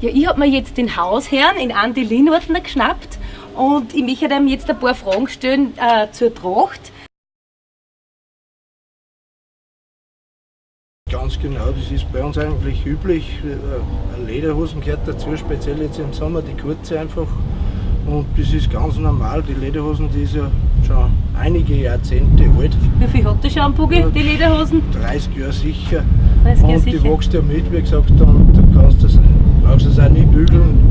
Ja, ich hab mir jetzt den Hausherrn, den Andi Linortner, geschnappt und ich möchte ihm jetzt ein paar Fragen stellen zur Tracht. Ganz genau, das ist bei uns eigentlich üblich. Eine Lederhosen gehört dazu, speziell jetzt im Sommer, die kurze einfach. Und das ist ganz normal, die Lederhosen, die ist ja schon einige Jahrzehnte alt. Wie viel hat der schon, Bugi, die Lederhosen? 30 Jahre sicher. 30 Jahre Und die sicher. wächst ja mit, wie gesagt, und du kannst das, brauchst das auch nie bügeln.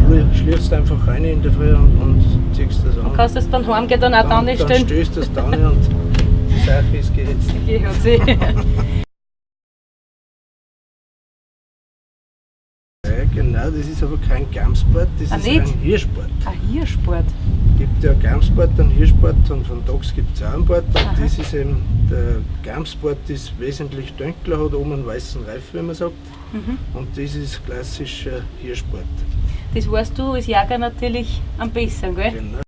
Du schlürfst einfach rein in der Früh und ziehst das an. Und kannst das beim Heimgehen dann auch dann, dann dann stellen? stößt das dann und die Sache ist geritzt. Okay, hat sie. Ja, genau, das ist aber kein Gamsbart, das Ah, ist nicht? ein Hirschbart. Ein Hirschbart. Es gibt ja Gamsbart und Hirschbart und von Dachs gibt es auch einen Bart. Und Aha. das ist eben, der Gamsbart ist wesentlich dunkler, hat oben einen weißen Reifen, wie man sagt. Und das ist klassischer Hirschbart. Das weißt du als Jäger natürlich am besten, gell? Genau.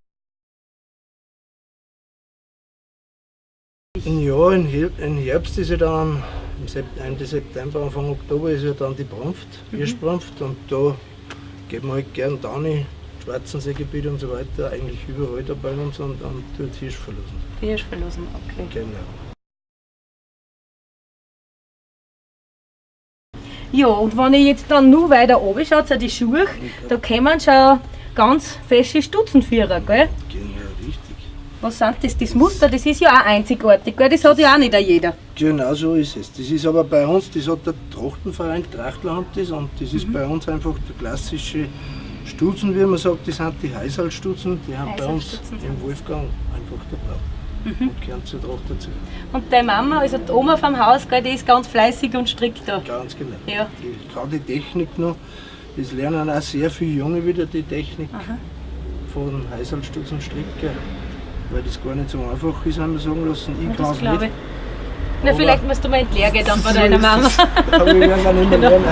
Ja, im Herbst ist ja dann, im Ende September, Anfang Oktober ist ja dann die Brunft, Hirschbrunft, und da geht man halt gern da rein, Schwarzenseegebiet und so weiter, eigentlich überall da bei uns und dann tut Hirsch verlosen. Hirsch verlosen, okay. Genau. Ja, und wenn ich jetzt dann nur weiter runter schaue, zu den Schuhen, da kommen schon ganz fesche Stutzenführer, gell? Genau, richtig. Was sind das? Das Muster, das ist ja auch einzigartig, gell? Das hat ja auch nicht jeder. Genau so ist es. Das ist aber bei uns, das hat der Trachtenverein Trachtler hat das, und das ist bei uns einfach der klassische Stutzen, wie man sagt, das sind die Heisalstutzen, die haben bei uns Heisalstutzen im sind Wolfgang einfach der Brauch. Und gehören zur Tracht dazu. Und deine Mama, also die Oma vom Haus, gell, die ist ganz fleißig und strickt da. Ganz genau. Ja. Die kann die Technik noch. Das lernen auch sehr viele Junge wieder, die Technik von Heisalstutzen stricken, weil das gar nicht so einfach ist, haben wir sagen lassen. Ich Ja, kann das es glaube nicht. ich. Na, Aber vielleicht musst du mal in die Lehre gehen dann bei So deiner ist Mama. es. Aber wir werden dann immer Genau. lernen.